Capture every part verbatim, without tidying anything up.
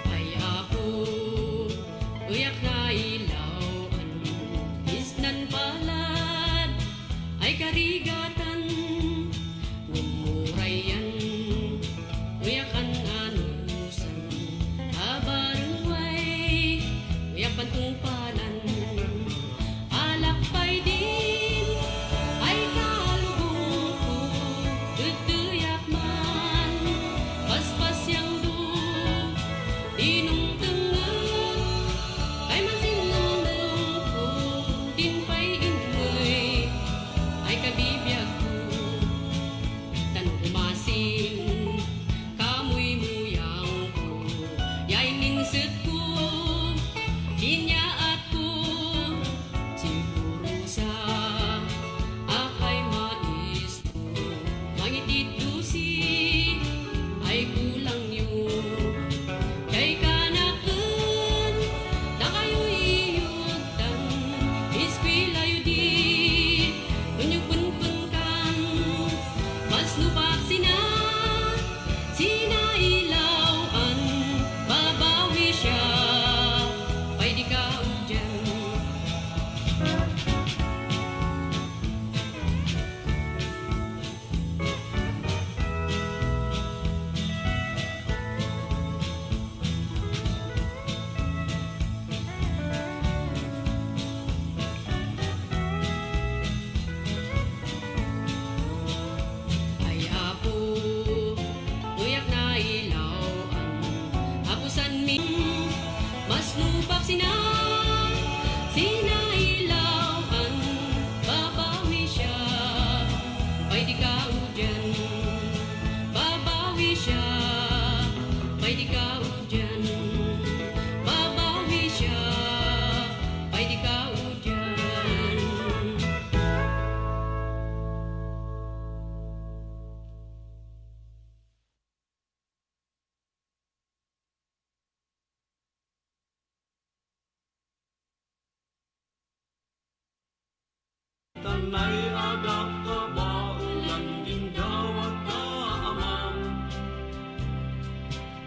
Ay Apo, uyak nailawan, isnan palad, ay karigatan, ngem uray yan, uyakan anusan, a bareng way, uyak pantungpalan. Alak pay din ay kalubongko, dagdayak man, paspasiangdo, dinumtengen, kay mansimnamnamko, din pay immay ay kabibiagko. Tan umasin, kamuymuyangko, ya ininsetko, dinyaatko, sigurosa, a kay maestro, mangitiddosi, ay kulangyo. Kay kanaken, dakayo iyutdan, eskuelayo di, wenyo penpenkan, basnobak sina, sina ilawan, babawi siak, pay dika udian. Ay Apo, uyak nailawan, apusanmi, basnobak sina, sina ilawan, babawi siak, pay dika udian, babawi siak, pay dika udian, babawi siak, pay dika udian. Tanay adda kabaelan din dawatda, Amam.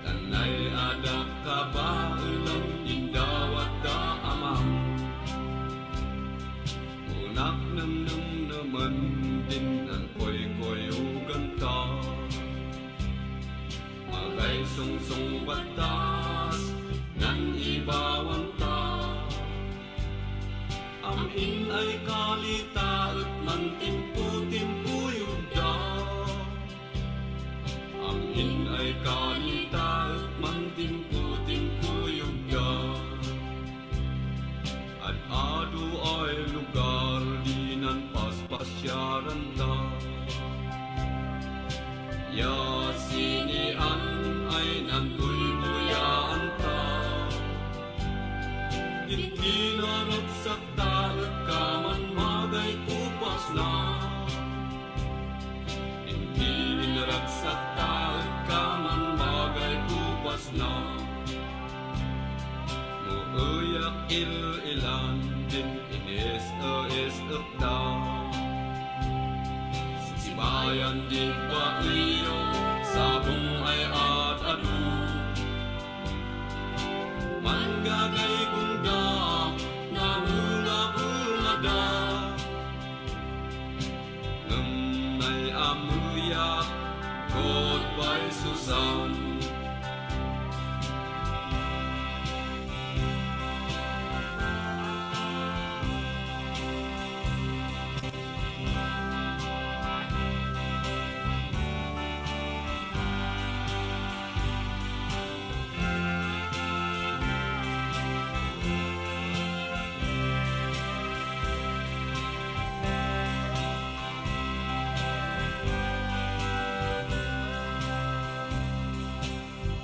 Tanay adda kabaelan din dawatda, Amam. Kunak nemnemnemen din nangkoykoyoganta. Magay sungsongbattas ngan ibawanta. Am-in ay kalita et mantimpotimpoyogda. Am-in ay kalita et mantimpotimpoyogda. Ad-adu ay lugar dinan paspasiaranta. Ya sinian ay nantuytuyaanta. Iti naragsak ta et kaman magay kupasna. Iti naragsak ta et kaman magay kupasna. Mueyak il-ilan din inis-isekda. Sibayan di baeyo, sabong ay ad-adu. Manggagaygongda, nabungabungada. Ngem nay-ammoyak, goodbye, Susan.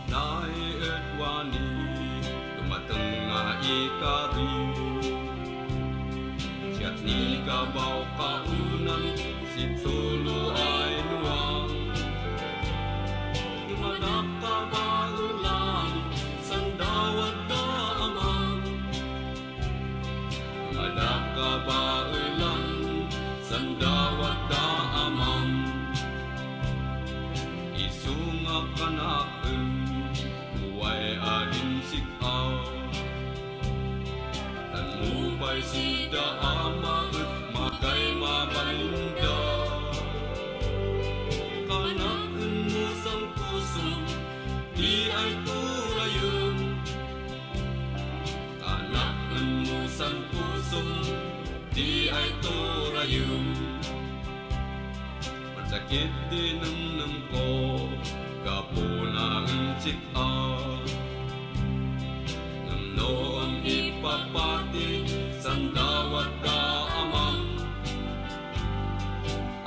Nay ed wani, dumateng nga ikari. Siak ni kabaw kaonan, situlo ay nuang. Dumadak kabaelan, sandawat da Amam. Dumadak kabaelan, sandawat da Amam. Sida a maet, magay mabalinda. Kanak ken musan pusom, diay turayem. Kanak ken musan pusom, diay turayem. Masakit ti nemnemko, gapuna en sik-a. Ngem no ipapati, sanda wadda, Amam.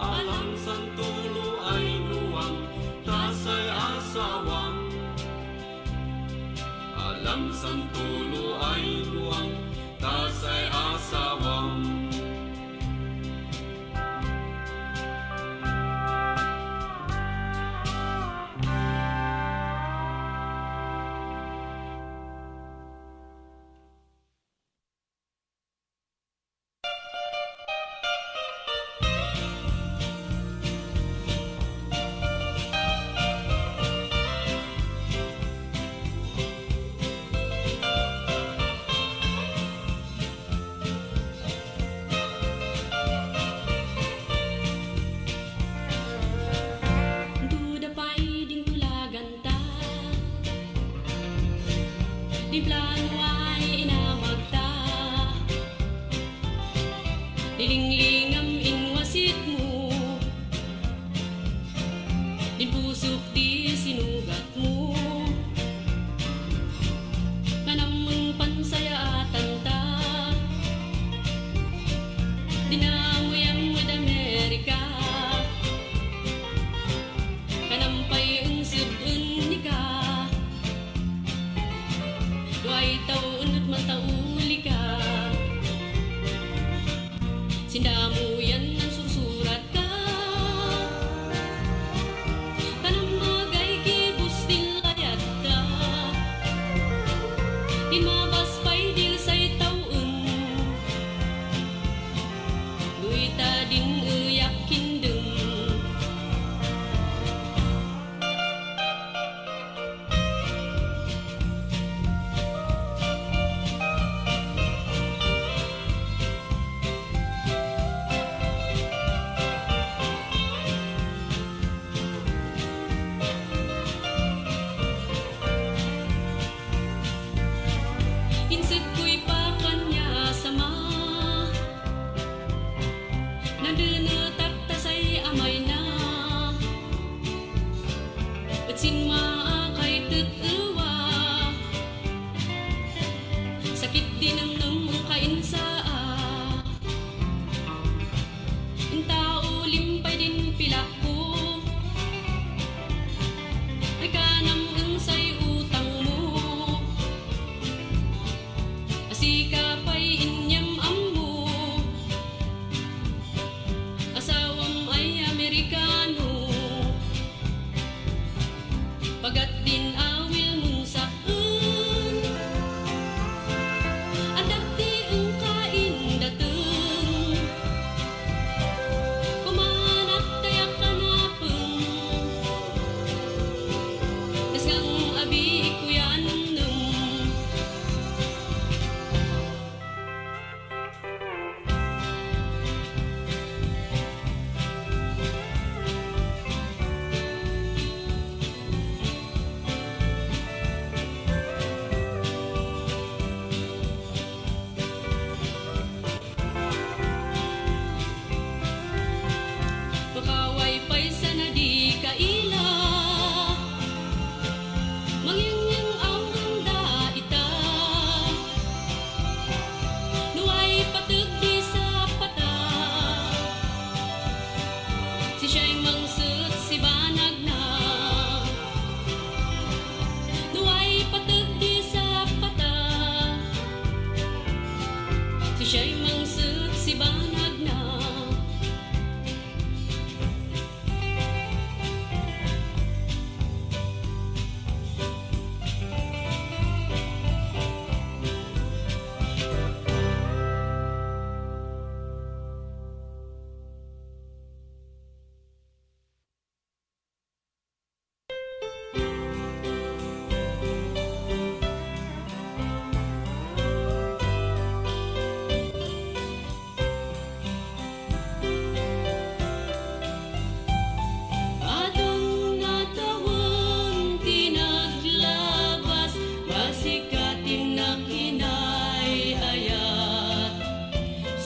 Alam santo no ay nuang, ta say asawam. Alam santo no ay nuang, ta say asawam. Duda pay din tulaganta. Di plano ay inamagta. Nilinglingam in wasitmo. Din pusok ti sinugatmo. Kanam pansayaatanka. Dinamuyam ed Amerika. Kanam pay en sed-en nika. Duay tawen et mataulika. Sindamuyan nan sursuratka. Kanam magay gibus ti layatta. Din mabas pay di say tawen. Duyta din eyak kindem.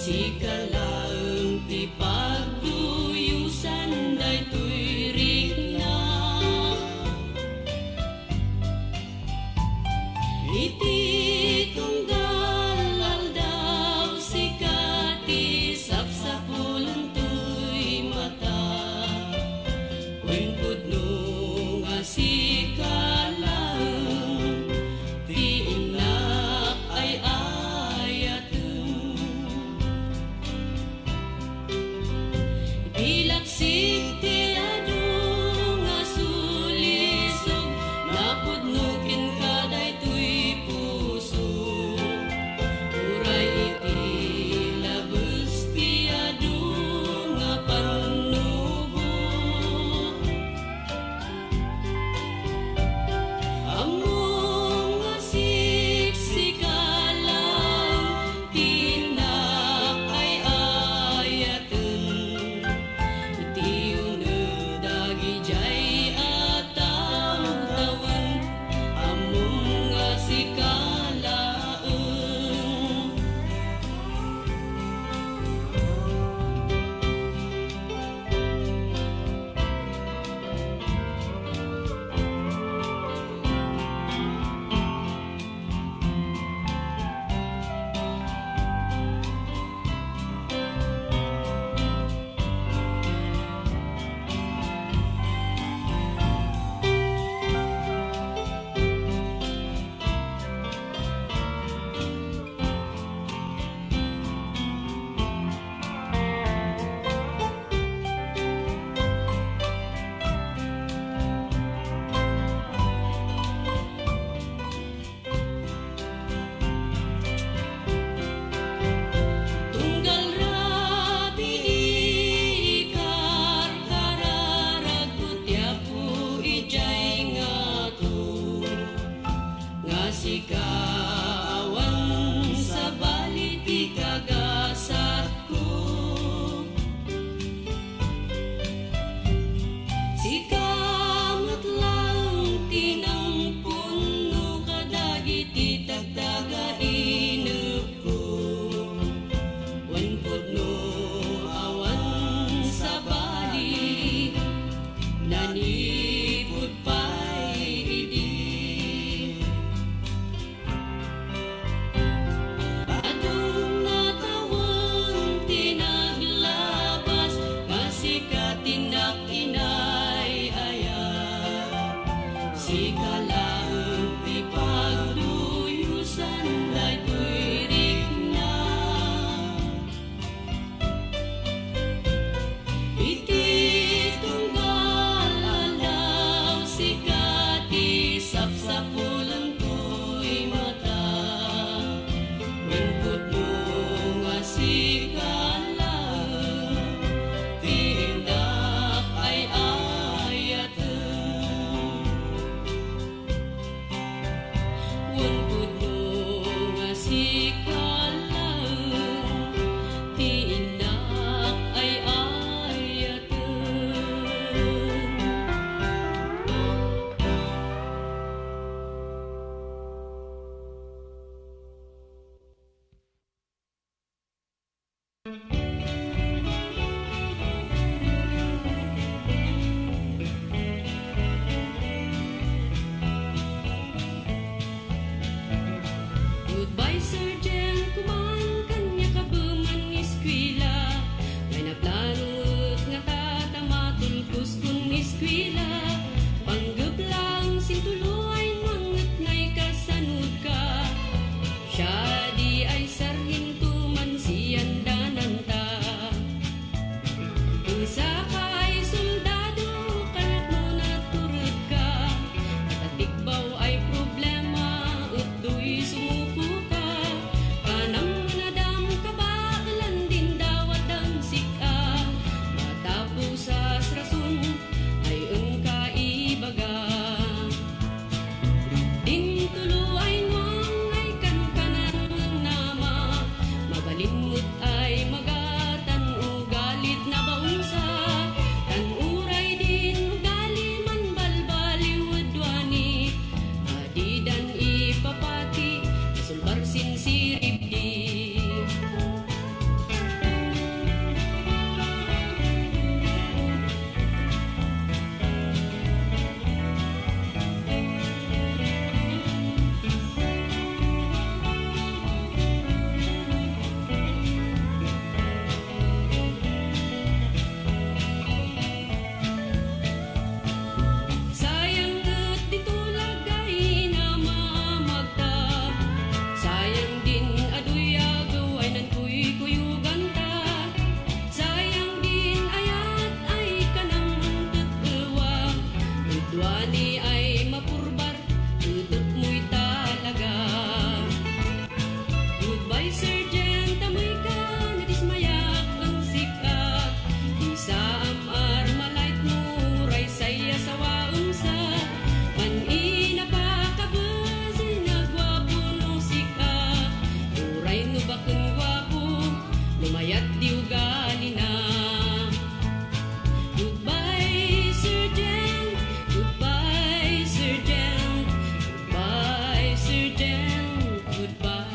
Sika laeng ti pagduyosan daytoy rikna. Iti tunggal aldaw, sika ti sapsapulentoy mata. Wen pudno nga sika laeng ti innak ay-ayaten. Iti laksik ti adu nga sulisog, napudno kenka daytoy puso. Uray iti labes ti adu nga pannubo. Ammom nga siksika laeng ti innak ay-ayaten. Iti uneg dagidiay a tawtawen, ammom nga sika laeng. Tunggal rabii ikarkararagko ti Apo idiay ngato, nga sika awan sabali ti kagasatko. Sika met laeng ti nangpunno kadagiti tagtagainepko. Wen pudno awan sabali, nanipud pay idi. Aduna tawen ti naglabas, nga sika ti nakinay-ayat. Sika laeng ti pagduyosan daytoy rikna. Iti tunggal aldaw, sika ti sapsapulengkoy mata. Wen pudno nga sika laeng ti innak ay ayaten. Wen pudno nga sika laeng ti innak ay ayaten. Goodbye, Sergeant, kuman kaniak a beman eskuela. May naplano met nga tata matulkoskon eskuela. Panggep laeng sintulo ay mangngeknay kasanodka. Siadi ay sarhento mansiandananta. Kayat ti ugalina. Goodbye, Sir Jen. Goodbye, Sir Jen. Goodbye, Sir Jen. Goodbye.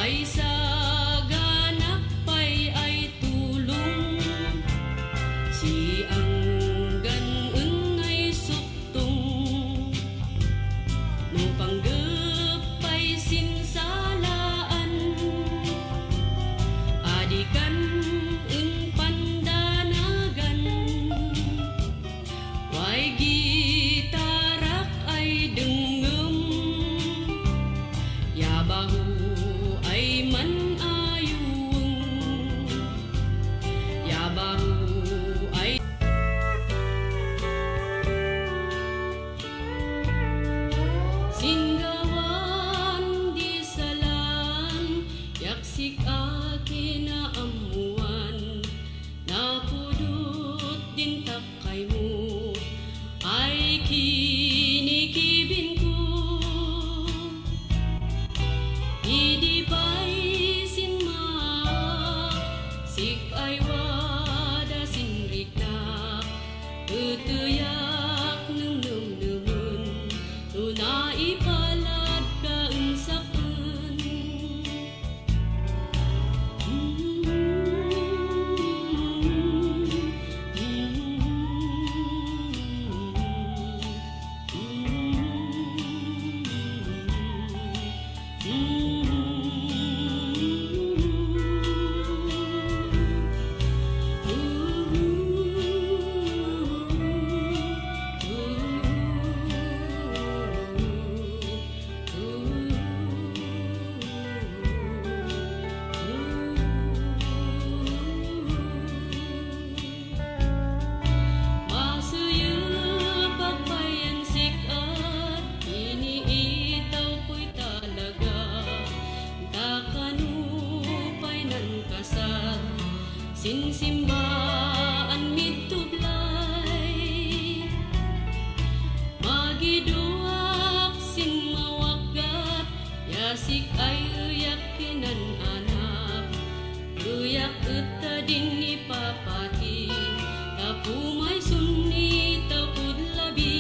Ay saganak pay ay tulong, sianggan en ay suktong. No panggep pay sinsalaan, adikan en pandanagan. Way gitarak ay dengngem, ya baho ay man-ayuweng, ya baho ay singgawan di salan, yaksik a kinaammuan, napudot din takkaymo ay kinikibinko. Idi pay sinmaak, sik-ay wada sinriknak, eteyak nemnemnemen, no naipalad ka en sak-en. Masuyep a payen sik-at, iniitawkoy talaga. Ta kano pay nankasar, sinsimbaan mittublay. Magiduak sin mawakkat, ya sik-ay eyak kinan-anak. Eyak et ta din ipapati, ta pumayson ni tapud labi.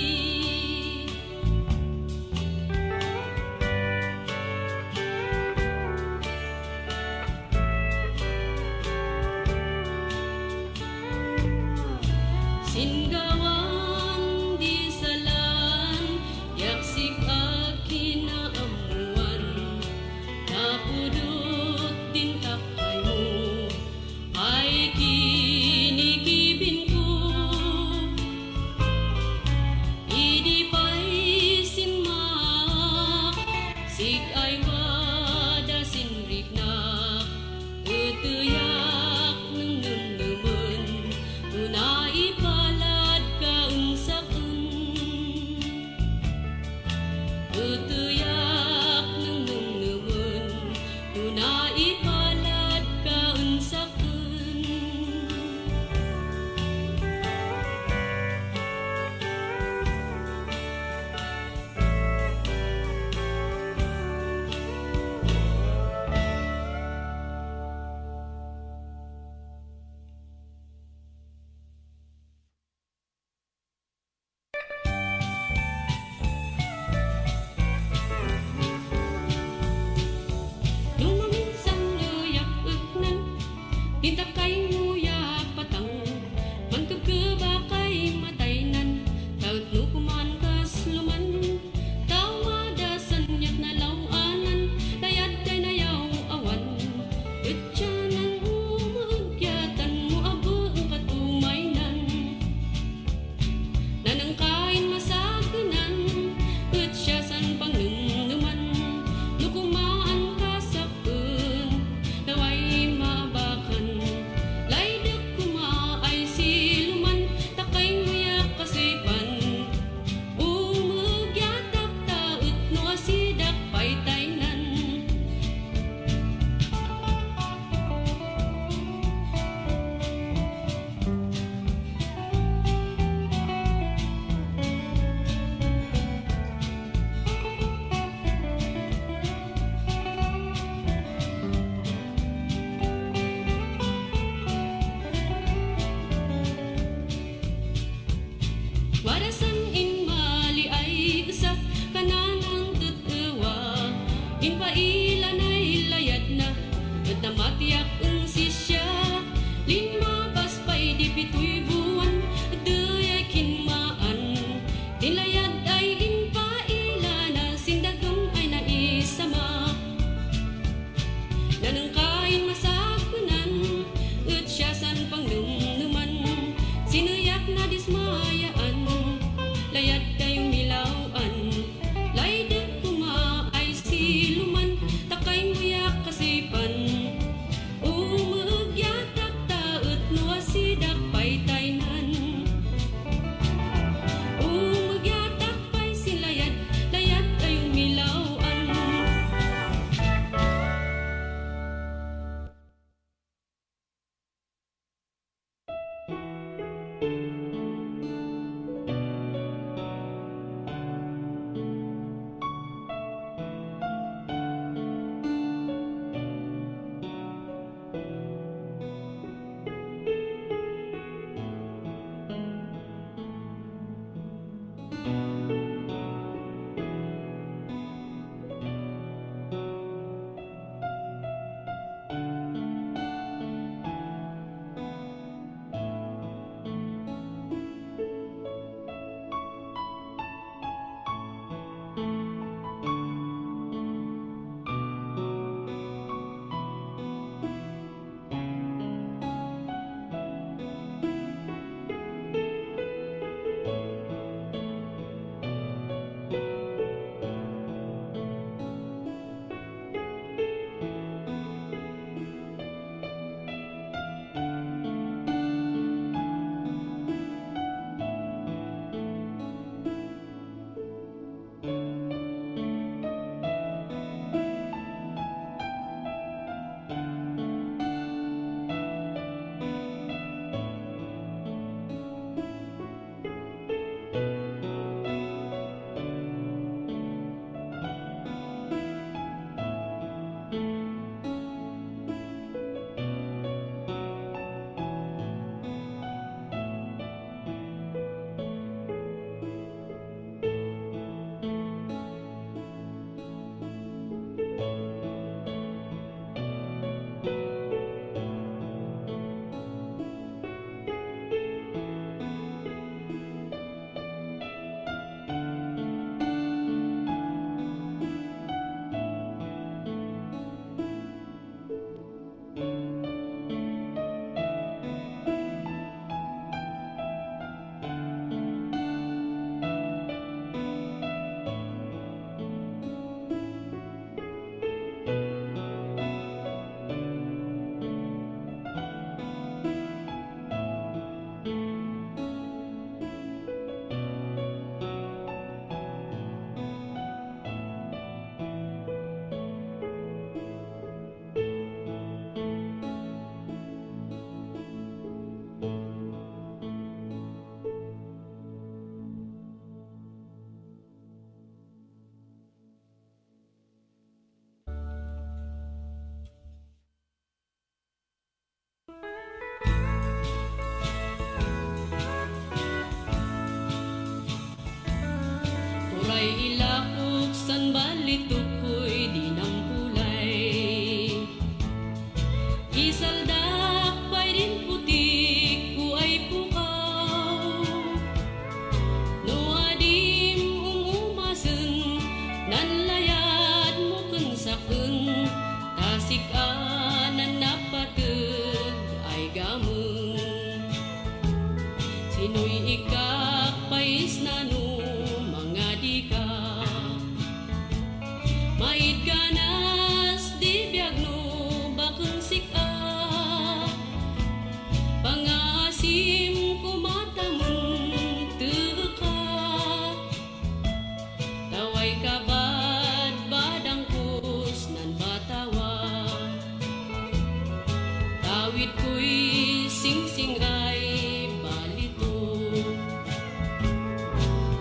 Itkuy singsing ay balitok.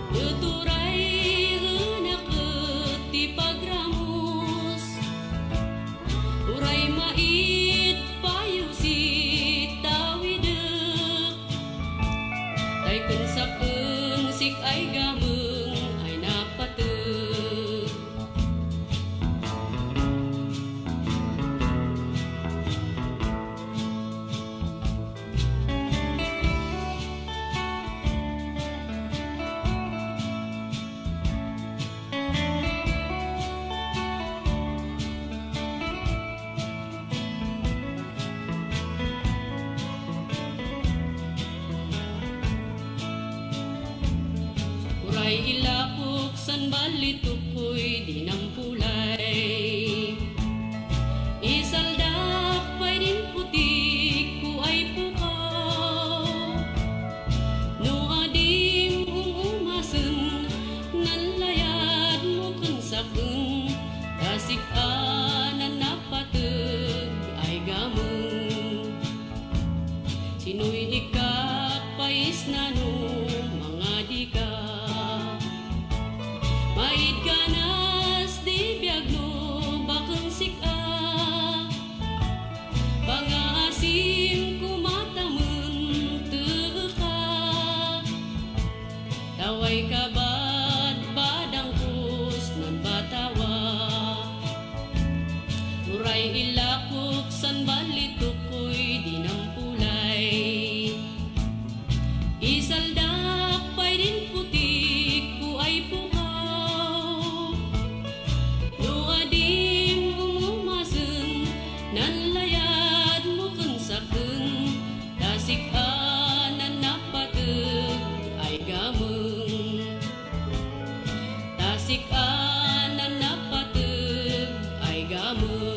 Ket uray enak ket ti pagramos. Uray maid payo si tawidek. Tay kensaken sik ay gameng ay napateg. Uray ilakok san balitokkoy di nampulay. Isaldak pay din putikko ay pukaw. No adim umumasen, nanlayadmo ken saken, ta sik-a nan napateg ay gameng. Sinoy ikakpaisna no mangadika? Maid ganas di biag no baken sik-a. Pangaasim koma ta mentegka. Taway kabadbadangkos nan batawa. Uray ilakok san balitokkoy di nampulay. Isaldak pay din putikko ay pukaw. No adim umumasen, nanlayadmo ken saken, ta sik-a nan napateg ay gameng. Ta sik-a nan napateg ay gameng.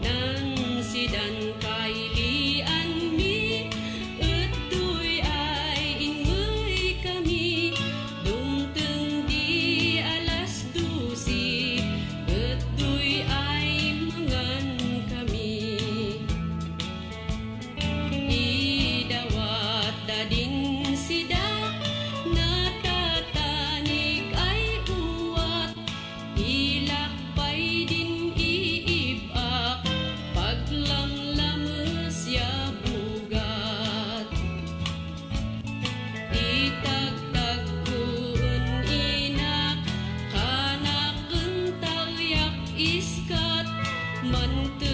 Nansidan kailianmi, ettoy ay inngey kami, dumteng di alas dosi, ettoy ay mangan kami. Idawatda din sida, natatanig ay uwat, ilak pay din iib-ak, paglamlames ya bugat. Itagtagko en inak, kanak ken tariak iskat, mante